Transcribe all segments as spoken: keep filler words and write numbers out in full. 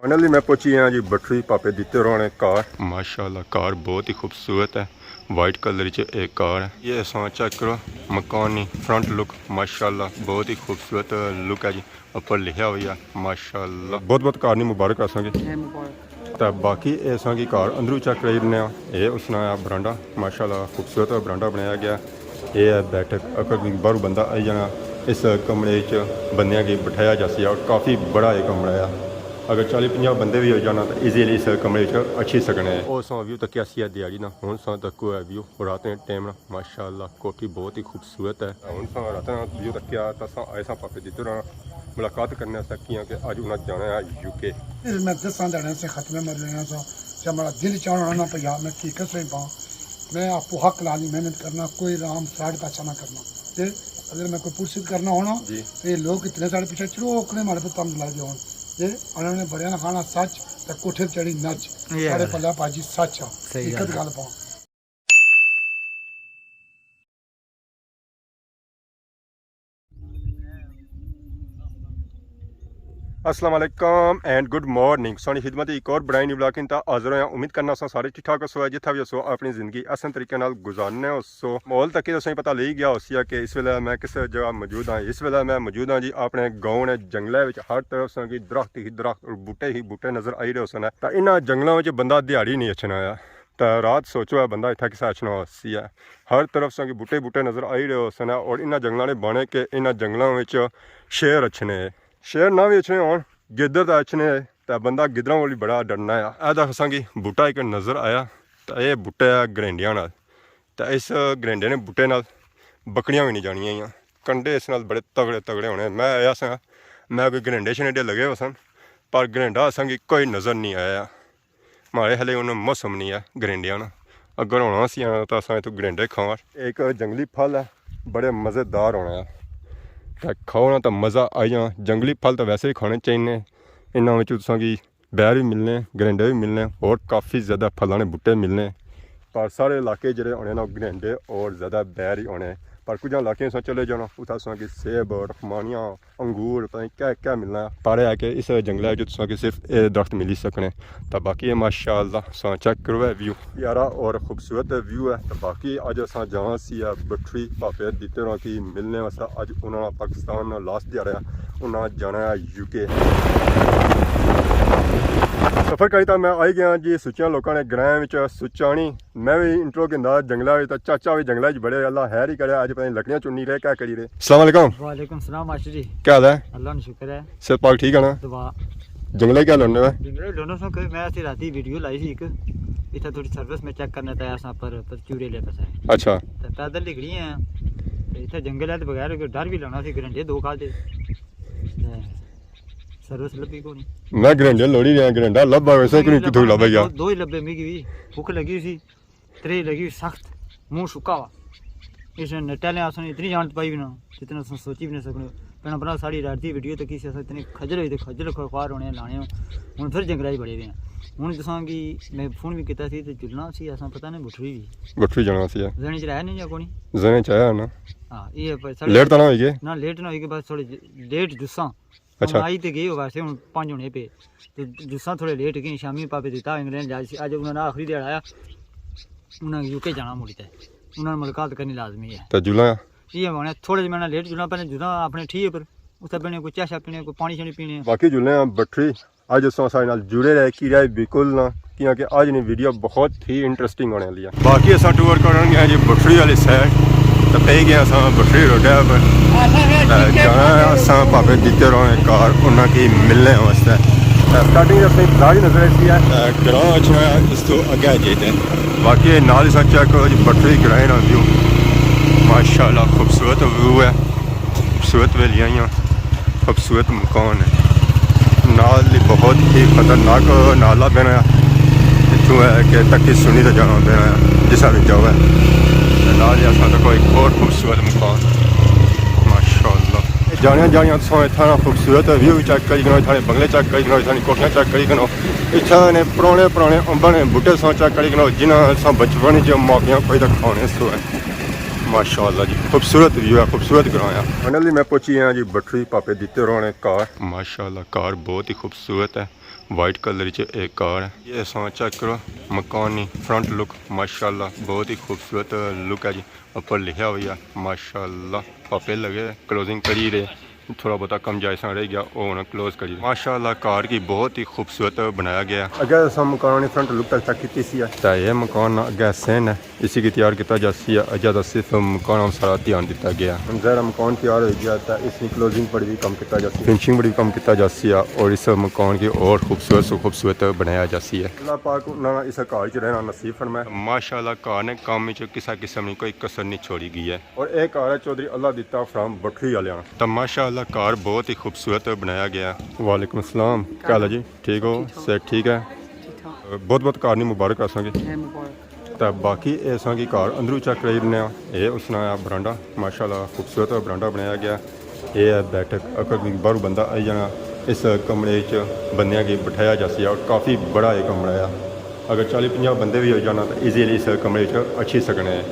فائنلی میں پہنچی گیا جی بٹھری پاپے دیتے ہوراں نے کار۔ ماشاءاللہ کار بہت ہی خوبصورت ہے، وائٹ کلر چ ایک کار ہے۔ یہ اساں چیک کرو، مکان نی فرنٹ لک، ماشاءاللہ بہت ہی خوبصورت لک ہے جی۔ اوپر لکھیا ہوئی ہے ماشاءاللہ۔ بہت بہت کار نی مبارک اساں کی۔ تے باقی اے اساں کی کار اندروں چیک کرائی رہنے آں۔ اے اس نا برانڈا، ماشاءاللہ خوبصورت برانڈا بنایا گیا۔ اے ہے بیٹھک، اگر کوئی باہروں بندہ آئی جانا، اس کمرے وچ بندیاں کی بٹھایا جاسی اور کافی بڑا اے کمرہ ہے۔ اگر چالی پنجاہ بندے بھی ہو جانا تو ایزیلی اس کمرے وچ اچھی سکنے ہیں۔ او ساں ویو تکیا سی ہے دیہاڑی نا، ہن ساں تکو ہے ویو رات نے ٹائم نا، ماشاءاللہ کوٹھی بہت ہی خوبصورت ہے۔ ہن ساں رات نا ویو تکیا تاں ساں آئے ساں پاپے دیتے ہوراں ملاقات کرنے سا کیاں کہ اج انہاں جانا ہے یو کے۔ پھر میں دساں دینے سے ختم مر لینا سا، جب ہمارا دل چاہنا ہونا نا پیا میں کی کسے پاں، میں آپ حق لالی محنت کرنا، کوئی رام فراڈ پیسہ نہ کرنا۔ تے اگر میں کوئی پرسد کرنا ہونا، جی۔ تے لوگ اتنے سارے پیچھے چروکنے مارے پہ تنگ لائی دے ہون۔ تے انہوں نے بڑیاں نہ کھانا سچ، تے کوٹھے چڑھی نچ۔ یہ سارے ہے۔ پلیا پاجی سچ آ۔ صحیح حقیقت گل۔ گل پاں۔ السلام علیکم اینڈ گڈ مارننگ۔ سانی خدمت ایک اور برائے نیو بلاکنگ تا حاضر ہویا۔ امید کرنا سا سارے ٹھیک ٹھاک ہسو، جتھا بھی ہسو اپنی زندگی احسن طریقے نال گزارنے ہسو۔ ماحول تک تو سائیں پتہ لئی گیا ہوسی کہ اس ویلے میں کس جگہ موجود ہاں۔ اس ویلے میں موجود ہاں جی اپنے گاؤں نے جنگلے وچ، ہر طرف ساں کی درخت ہی درخت اور بوٹے ہی بوٹے نظر آئی رہے ہوسن۔ تا انہاں جنگلاں وچ بندہ دیہاڑی نہیں اچھنا آیا۔ تا رات سوچو ہے بندہ اتھا کسا اچھنا ہوسی ہے۔ ہر طرف ساں کی بوٹے بوٹے نظر آئی رہے ہوسن اور انہاں جنگلاں نے بانے کہ انہاں جنگلاں وچ شیر اچھنے۔ شیر نہ بھی اچھنے ہون، گدڑ تے اچھنے، تے بندہ گدڑاں کول بڑا ڈرنا ہے۔ اے دا اساں کی بوٹا ایک نظر آیا، تے اے بوٹا ہے گرینڈیاں نال، تے اس گرینڈے نے بوٹے نال بکریاں بھی نہیں جانیاں ہیاں۔ کنڈے اس نال بڑے تگڑے تگڑے ہونے۔ میں آیا سا، میں کوئی گرینڈے شنیڈے لگے ہوسن، پر گرینڈا اساں کی کوئی نظر نہیں آیا۔ ماڑے ہلے ہن موسم نہیں ہے گرینڈیاں نا، اگر ہونا سی آنا تاں اساں اتھوں گرینڈے کھاواں۔ ایک جنگلی پھل ہے، بڑے مزیدار ہونے آ، تے کھاؤ نا تاں مزہ آئی جانا۔ جنگلی پھل تاں ویسے ہی کھانے چاہینے، انہاں وچ تساں کی بیر بھی ملنے، گرینڈے بھی ملنے، اور کافی زیادہ پھلاں نے بوٹے ملنے۔ پر سارے علاقے جڑے ہونے نا، گرینڈے اور زیادہ بیر ہی ہونے۔ پر کچھ علاقے اساں چلے جانا، اتھا تساں کی سیب، رخمانیاں، انگور، پتہ نہیں کیا کیا ملنا ہے۔ پر اے ہے کہ اس جنگلے وچ تساں کی صرف اے درخت ملی سکنے۔ تاں باقی اے ماشاءاللہ تساں چیک کرو اے ویو، پیارا اور خوبصورت ویو ہے۔ تاں باقی اج اساں جانا سی اے بٹھری پاپے دیتے ہوراں کی ملنے واسطے۔ اج انہاں نا پاکستان نا لاسٹ دیہاڑا ہے، انہاں جانا ہے یو کے۔ سفر کری تاں میں آئی گیا جی سچیاں لوکاں نے گراں وچ، سچانی۔ میں بھی انٹرو گھندا جنگلہ وچ، تے چاچا بھی جنگلہ وچ بڑے، اللہ خیر ہی کرے، اج پتہ نہیں لکڑیاں چنی رہے، کیا کری رہے۔ السلام علیکم۔ وعلیکم السلام ماسٹر جی۔ کیا حال ہے؟ اللہ نا شکر ہے۔ صحت پاک ٹھیک ہے نا؟ دعا۔ جنگلے کیا لڑنے میں؟ جنگلے لڑنے سو کہ میں اسی راتی ویڈیو لائی سی ایک، اتھا تھوڑی سروس میں چیک کرنے تے اساں پر، پر چوڑے لے پسے۔ اچھا۔ تے پیدل نکلی ہیں۔ تے اتھا جنگل ہے تے بغیر کوئی ڈر بھی لگنا سی، گرنڈے دو کھا دے۔ تے سروس لبھی کونی۔ میں گرنڈے لوڑی رہیا، گرنڈا لبھا ویسے کوئی کتھوں لبھا گیا۔ دو، دو ہی لبھے میکی بھی۔ بھوک لگی سی۔ تریہہ لگی ہوئی سخت، منہ سکا ہوا۔ اس نے ٹہلے اساں نے اتنی جان پائی بھی نہ، جتنا اساں سوچی بھی نہ سکنے۔ بھیناں بھرا ساڑی رات دی ویڈیو تکی سی، اساں اتنے کھجل ہوئی تے کھجل خوار ہونے لانے ہو۔ ہن پھر جنگلہ ہی بڑے ہوئے ہیں۔ ہن تساں کی میں فون بھی کیتا سی تے جلنا سی، اساں پتہ نہیں بٹھری بھی۔ بٹھری جانا سی۔ ذہن چ رہیا نہیں یا کونی؟ ذہن چ آیا نا۔ ہاں، یہ پر ساڑے لیٹ تاں نہ ہوئی گئے؟ نہ، لیٹ نہ ہوئی گئے، بس تھوڑے لیٹ جساں۔ اچھا۔ ہن آئی تے گئی ہو ویسے، ہن پنج ہونے پے۔ تے جساں تھوڑے لیٹ گئے، شامی پاپے دیتا انگلینڈ جا سی۔ اج انہاں نے آخری دیہاڑا آیا، انہاں یو کے جانا مڑی تے۔ انہاں نے ملاقات کرنی لازمی ہے۔ تے جلاں؟ یہ ہونے تھوڑے جے میں لیٹ جلاں، پہلے جلاں اپنے ٹھیک پر، اتھے بہنے کوئی چاہ شاہ پینے، کوئی پانی شانی پینے۔ باقی جلنے آں بٹھری، اج اساں سارے نال جڑے رہے، کی رہے بالکل نہ۔ کیونکہ اج نی ویڈیو بہت ہی انٹرسٹنگ ہونے والی ہے۔ باقی اساں ٹور کرن گئے جی بٹھری والی سائیڈ، تے پئی گئے اساں بٹھری روڈ پر۔ تے جانا ہے اساں پاپے دیتے ہوراں نے گھر، انہاں کی ملنے واسطے۔ تے سٹارٹنگ اساں کی پلاٹ نظر آئی سی ہے۔ تے گراں اچھنا ہے اس تو اگے جائیتے۔ باقی نال ہی سا چیک کرو جی بٹھری گرائیں نا ویو، ماشاءاللہ خوبصورت ویو ہے۔ خوبصورت ویلیاں ہیاں، خوبصورت مکان ہے۔ نال ہی بہت ہی خطرناک نالا بنا ہے۔ اتھوں ہے کہ تکی سنی تے جانا پینا ہے، جسا بھی جاؤ ہے۔ تے نال ہی اساں تکو ایک اور خوبصورت مکان، ماشاءاللہ۔ جانیاں جانیاں تساں اتھاں نا خوبصورت ویو بھی چیک کری کنو، اتھاں نے بنگلے چیک کری کنو، اتھاں نے کوٹھیاں چیک کری کنو، اتھاں نے پرانے پرانے امباں نے بوٹے تساں چیک کری کنو، جنہاں تساں بچپن وچ ماپیاں کوئی تک کھانے سو ہے۔ ماشاءاللہ جی، خوبصورت ویو ہے، خوبصورت گراں ہے۔ فائنلی میں پہنچی ہاں جی بٹھری پاپے دیتے ہوراں نے گھر۔ ماشاءاللہ، گھر بہت ہی خوبصورت ہے، وائٹ کلر وچ ایک کار ہے۔ یہ اساں چیک کرو، مکان نی فرنٹ لک، ماشاءاللہ بہت ہی خوبصورت لک ہے جی۔ اوپر لکھیا ہوئی ہے ماشاءاللہ، پاپے لگے، کلوزنگ کری رہے، تھوڑا بہت کم جائے سا رہ گیا، وہ ہن کلوز کری رہے۔ ماشاءاللہ کار کی بہت ہی خوبصورت بنایا گیا۔ اگر اساں مکان نی فرنٹ لک تک چیک کیتی سی ہے، تے یہ مکان اگے سین ہے، اسی کی تیار کیتا جاسی ہے۔ اجا دا صرف مکان ہم سارا دھیان دیتا گیا۔ ہن ظاہر ہے مکان تیار ہوئی گیا، تے اس نی کلوزنگ پر بھی کم کیتا جاسی، فنشنگ پر بھی کم کیتا جاسی ہے، اور اس مکان کی اور خوبصورت سے خوبصورت بنایا جاسی ہے۔ اللہ پاک انہاں اس گھر وچ رہنا نصیب فرمائے۔ ماشاءاللہ گھر نے کم وچ کسا قسم نی کوئی کسر نہیں چھوڑی گئی ہے۔ اور ایک گھر ہے چوہدری اللہ دتا فرام بٹھری والیاں۔ تو ماشاءاللہ گھر بہت ہی خوبصورت بنایا گیا۔ وعلیکم السلام، کیا حال ہے جی؟ ٹھیک ہو؟ ٹھیک ٹھاک۔ صحت ٹھیک ہے؟ ٹھیک ٹھاک۔ بہت بہت گھر نی مبارک اساں کی۔ ہے مبارک۔ تے باقی اے اساں کی گھر اندروں چیک کرائی رہنے آں۔ اے اس نا برانڈا، ماشاءاللہ خوبصورت برانڈا بنایا گیا۔ اے ہے بیٹھک، اگر کوئی باہروں بندہ آئی جانا، اس کمرے وچ بندیاں کی بٹھایا جاسی اور کافی بڑا اے کمرہ ہے۔ اگر چالی پنجاہ بندے بھی ہو جانا تو ایزیلی اس کمرے وچ اچھی سکنے ہیں۔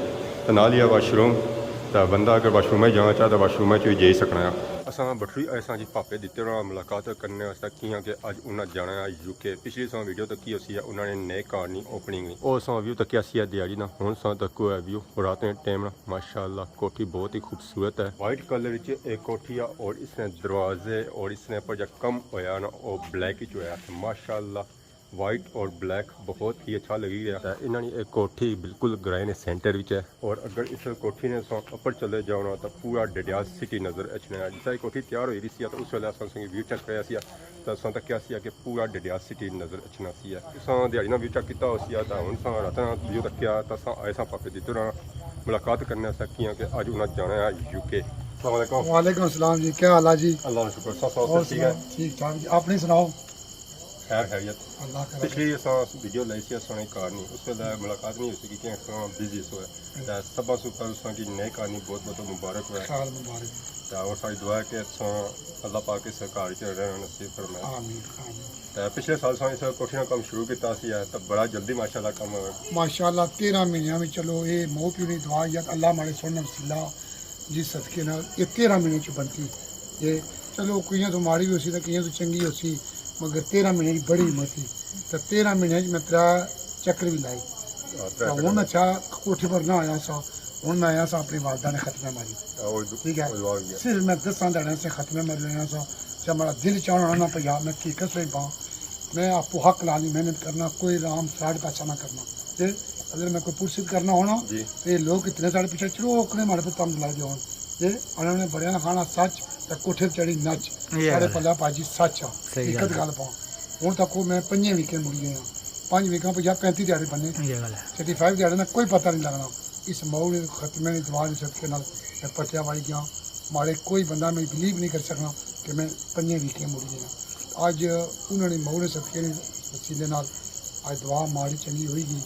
تے نال ہی ہے واش روم، تے بندہ اگر واش روم وچ جانا چاہے تو واش روم وچ بھی جائی سکنا ہے۔ اساں بٹھری آئے ساں جی پاپے دتے ہوراں ملاقات کرنے واسطے، کیاں کہ اج انہاں جانا ہے یو کے۔ پچھلی ساں ویڈیو تکی ہوسی ہے انہاں نے نئے گھر نی اوپننگ نی۔ او ساں ویو تکیا سی ہے دیہاڑی نا، ہن ساں تکو ہے ویو رات نے ٹائم نا۔ ماشاءاللہ کوٹھی بہت ہی خوبصورت ہے۔ وائٹ کلر وچ ایک کوٹھی ہے اور اس نے دروازے اور اس نے پر جا کم ہویا نا، او بلیک وچ ہویا۔ ماشاءاللہ وائٹ اور بلیک بہت ہی اچھا لگی گیا۔ تے انہاں نی ایک کوٹھی بالکل گرائے نے سینٹر وچ ہے۔ اور اگر اس کوٹھی نے اساں اپر چلے جاؤ نا تو پورا ڈڈیال سٹی نظر اچھنا ہے۔ جس طرح کوٹھی تیار ہوئی رہی سی تو اس ویلے اساں سنگی ویو چیک کریا سی، تو اساں تکیا سی کہ پورا ڈڈیال سٹی نظر اچھنا سی۔ اساں دیہاڑی نا ویو چیک کیتا ہو سی، تو ہن اساں رات نا ویو تکیا، تو اساں آئے ساں پاپے دی طرح ملاقات کرنے سے کیاں کہ اج انہاں جانا ہے یو کے۔ السلام علیکم۔ وعلیکم السلام جی، کیا حال ہے جی؟ اللہ کا شکر، سب سب اور ٹھیک ہے؟ سناؤ، ٹھیک ٹھاک جی، اپنی سناؤ؟ خیر خیریت۔ اللہ کرے۔ پچھلی اساں ویڈیو لائی سی اساں نے گھر نی، اس ویلے ملاقات نہیں ہوئی سی کیونکہ اساں بزی سو ہے۔ تے سبھاں سو پہلے اساں کی نئے گھر نی بہت بہت مبارک ہوئے۔ سال مبارک۔ تے اور ساری دعا ہے کہ اساں اللہ پاک اس گھر وچ رہنا نصیب فرمائے۔ آمین، آمین۔ تے پچھلے سال اساں اس کوٹھی نا کم شروع کیتا سی ہے، تے بڑا جلدی ماشاءاللہ کم ہویا۔ ماشاءاللہ تیرہ مہینیاں وچ، چلو اے ماؤ پیو نی دعا یا اللہ ماڑے سونے وسیلہ جی صدقے نال اے تیرہ مہینے چ بنتی۔ اے چلو کئیاں تو ماڑی وی ہوسی تے کئیاں تو چنگی ہوسی، مگر تیرہ مہینے دی بڑی ہمت تھی۔ تے تیرہ مہینے چ میں ترے چکر وی لائے۔ ہاں، ترے تے چکر ہن لائے۔ اچھا کوٹھی پر نہ آیا سا، ہن میں آیا سا اپنی والدہ نے ختمہ ماری۔ ہاں، وہ دو-، ٹھیک ہے؟ وہ دعا ہوئی ہے۔ صرف میں دساں دھیاڑیاں سے ختمہ ماری آیا سا، جب ماڑا دل چاہنا ہونا نا پیا، میں کی کسے باں، میں آپو حق نال ہی محنت کرنا، کوئی رام فراڈ پیسہ نہ کرنا۔ تے اگر میں کوئی پرسد کرنا ہونا، جی۔ تے لوگ اتنے ساڑے پیچھے چروکنے ماڑے پہ تنگ لائے دے ہون۔ تے انہوں نے بڑیاں نا کھانا سچ، تے کوٹھے پہ چڑھی نچ۔ یہ ساڑے گل ہے۔ پلے پاجی سچ آ۔ صحیح گل حقیقت ہے۔ گل پاں۔ ہن تک میں پنجے ویکے مڑی گئے ہاں۔ پنج ویکاں پہ یا پینتی دیہاڑے بنے۔ یہ گل ہے۔ تھرٹی فائیو دیہاڑے نا کوئی پتہ نہیں لگنا۔ اس ماحول نے ختمے نے دعا نے صدقے نال میں پٹیا وائی گیا۔ ماڑے کوئی بندہ میں بلیو نہیں کر سکنا کہ میں پنجے ویکے مڑی گیا۔ اج انہاں نے ماحول نے صدقے نے وسیلے نال اج دعا ماڑی چنگی ہوئی گئی۔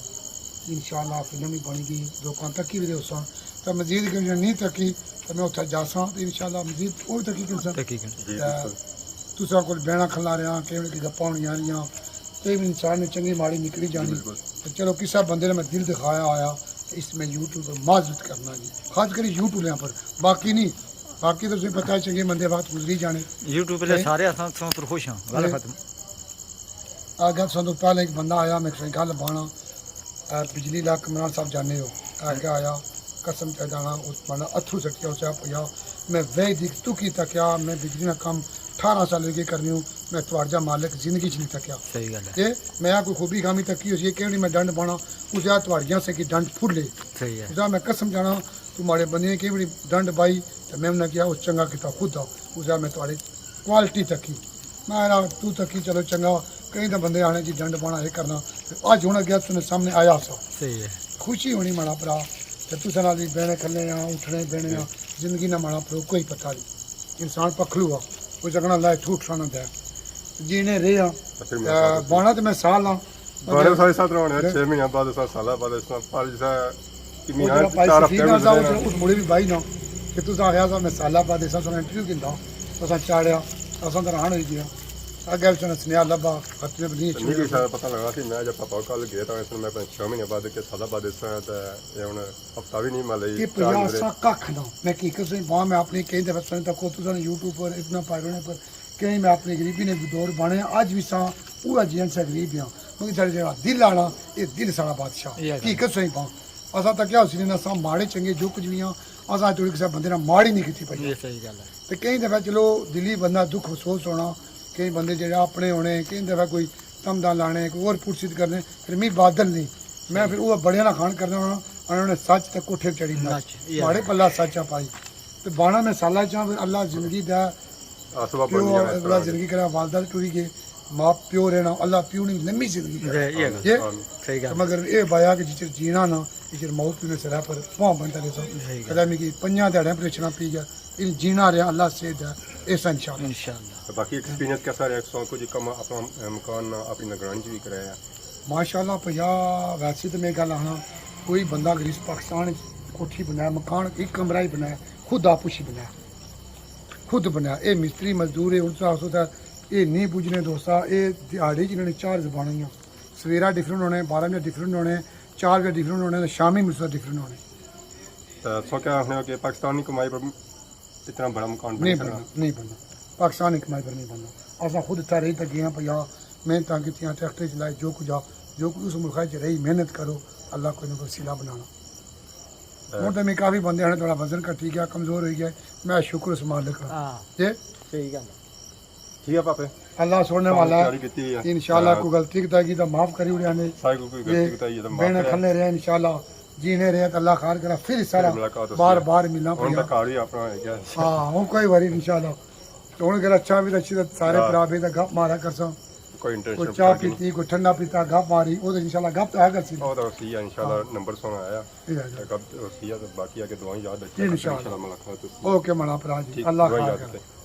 انشاءاللہ فلم بھی بنی گئی، لوکاں تکی بھی دے اساں۔ تے مزید کہ نہیں تکی تے میں اتھا جاساں تے انشاءاللہ مزید او بھی تکی کنساں۔ تکی کنساں۔ جی، تے بالکل۔ تساں کول بہنا کھلا رہیا، کئی ویلے گپاں ہونیاں رہیاں، تے بھی انسان نے چنگی ماڑی نکلی جانی۔ بالکل۔ تے چلو کسا بندے نے میں دل دکھایا ہویا، تے اس میں یوٹیوب پر معذرت کرنا جی۔ خاص کری یوٹیوب پر، باقی نہیں۔ باقی تو تساں پتہ ہے چنگے مندے وقت گزری جانے۔ یوٹیوب پہ تے سارے اساں سوں تر خوش ہاں، گل تے ختم۔ آ گل سوں تو پہلے ایک بندہ آیا، میں کسے گل بانا، اے بجلی لا کمران صاحب جانے ہو، اے کیا آیا، قسم چاہے جانا، اس بندہ اتھرو سٹیا، اس آپ یا، میں وے دیکھ تو کی تکیا، میں بجلی نا کم اٹھارہ سال ہوئی گئے کرنی ہوں، میں تہاڑا جا مالک زندگی چ نہیں تکیا۔ صحیح گل ہے۔ تے میں کوئی خوبی کامی تکی ہوسی، کیویں میں ڈنڈ بانا، اس آ تہاڑیاں سے کی ڈنڈ پھر لے۔ صحیح ہے۔ اس آ میں قسم جانا، تو ماڑے بندے کیویں ڈنڈ بائی، تے میں انہاں کیا، اس چنگا کیتا خود دا، اس آ میں تہاڑے کوالٹی تکی۔ میں آخیا، تو تکی چلو چنگا، کہیں تے بندے آنے جی ڈنڈ پانا اے کرنا۔ تے اج ہن اگے تساں نے سامنے آیا سا۔ صحیح ہے۔ خوشی ہونی ماڑا بھرا، تے تساں نال وی بہنے کھلنے آں، اٹھنے بہنے آں، زندگی نا ماڑا بھرو کوئی پتہ نہیں۔ انسان پکھلو آ، کوئی جگنا لائے تھو اٹھنا نہ دے۔ جینے رہے آں، تے بانا تے میں سال آں۔ بڑے سارے ساتھ رہنے، چھ مہینے بعد، سال بعد، پر جیسا کہ وہ میاں جڑا پائی چار سفیر ہفتے نال تھا، گزرے اس، نا۔ اس مڑے بھی بائی نا کہ تساں آخیا سا میں سالہ بعد ایسا سونا انٹرویو گھندا، اساں چاڑیا، اساں حیران ہوئی گیا۔ اگے اس نے سنیا لبھا، ختم بنی تے اچھی میری ہوئی۔ سارا پتہ لگا سی، میں جب پاپا کل گیا تھا، اس نے میں پنج چھ مہینے بعد کہ سالہ بعد اس طرح تے یہ ہن ہفتہ بھی نہیں ملے، یہ چار پنجاہ گزرے۔ سا ککھ نہ، میں کی قسم باں، میں اپنی کہیں دفعہ سنی تک تساں نے یوٹیوب پر اتنا پائے رہنے پر کہیں میں اپنی غریبی نے دور بانے، اج بھی سا پورا جی ایس آئی غریب ہاں، مگر ساڑے جیڑا دل آنا، اے دل ساڑا بادشاہ۔ یہ گل۔ حقیقت سوئی پاں۔ اساں تکیا حسین نہ ساں ماڑے چنگے جو کچھ وی ہاں، اساں توڑی کسے بندے نال ماڑی نہیں کیتی پئی۔ یہ صحیح گل ہے۔ تے کئی دفعہ چلو دلی بندہ دکھ افسوس ہونا، کئی بندے جیڑے اپنے ہونے، کئی دفعہ کوئی تم دان لانے، کوئی اور پرسید کرنے، پھر میں بادل نہیں۔ میں پھر وہ بڑیاں نال کھان کرنا ہونا، انہوں نے سچ تے کوٹھے چڑھی نچ۔ نچ، یہ ماڑے ہے۔ پلا سچ آ پائی۔ تے بانا میں سالا چاں پھر اللہ زندگی دا آسرا پیو بنی جانا اللہ سارا۔ زندگی کرا والدہ تے ٹری گئے، ماں پیو رہنا، اللہ پیو نے لمبی زندگی کرا۔ جی، یہ گل۔ یہ صحیح گل۔ مگر اے بایا کہ جچر جینا نا، اچر موت نے سرا پر پاں بنتا رہتا۔ صحیح گل۔ کدا میکی پنجاں دیہاڑیاں پریشنا پی گیا، ان جینا رہا اللہ سے دا ایسا انشاءاللہ۔ انشاءاللہ۔ تے باقی ایکسپیرینس کیسا رہیا؟ تساں کچھ کم اپنا، اے، مکان نا اپنی نگرانی چ وی کرایا؟ ماشاءاللہ پیا، ویسے تے میں گل آنا، کوئی بندہ اگر اس پاکستان وچ کوٹھی بنایا، مکان ایک کمرہ ہی بنایا، خود آپ ہی بنایا، خود بنایا۔ اے مستری مزدور ہے، ہن تساں آخسو تاں اے نہیں بجنے دوستا، اے دیہاڑی جنہاں نے چار زباناں ہیاں، سویرا ڈفرنٹ ہونے، بارہ بجے ڈفرنٹ ہونے، چار بجے ڈفرنٹ ہونے، تے شامی مصباح ڈفرنٹ ہونے۔ تے تساں کیا آخنے ہو کہ پاکستانی کمائی پر اتنا بڑا مکان بنی نہیں سکنا۔ بننا، نہیں بننا۔ پاکستان کی کمائی پر نہیں بننا۔ اساں خود اتھا رہی تے گئے ہاں، پیا محنتاں کیتیاں، ٹریکٹر چلائے، جو کچھ آ، جو کچھ اس ملک وچ رہی محنت کرو، اللہ کوئی نہ کوئی وسیلہ بنانا۔ ہاں۔ ہن تے میں کافی بندے ہن، تھوڑا وزن گھٹی گیا، کمزور ہوئی گیا، میں شکر اس مالک کا۔ ہاں۔ جی؟ صحیح گل ہے۔ ٹھیک ہے پاپے۔ اللہ سننے تساں والا ہے۔ تیاری کیتی ہے۔ انشاءاللہ ہاں۔ کوئی غلطی کیتا گی تو معاف کری اڑیا نے۔ سائی کوئی غلطی کیتا گی تو معاف بہنے کرے۔ کھلنے رہے انشاءاللہ۔ جینے رہے تو اللہ خیر کرا، پھر سارا پھر ملاقات ہوسی۔ بار بار ملنا ہن پیا۔ تاں گھر ہی اپنا ہو گیا۔ ہاں، ہن کوئی واری انشاءاللہ۔ تو ہن اگر اچھا بھی اچھی تو سارے ہاں۔ بھرا بھی تو گپ مارا کرساں۔ کوئی انٹرنیشنل کوئی چاہ پارٹی نہیں۔ پیتی، کوئی ٹھنڈا پیتا، گپ ماری، او تو انشاءاللہ گپ تو آیا کرسی۔ او تو سی انشاءاللہ ہاں۔ نمبر سونا آیا۔ یہ ہے۔ گپ تو سی ہے، تو باقی آگے دعائیں یاد رکھیا انشاءاللہ۔ انشاءاللہ ملاقات ہوسی۔ اوکے ماڑا بھرا جی، ٹھیک، اللہ دعائیں خیر یاد کرے۔ رکھے۔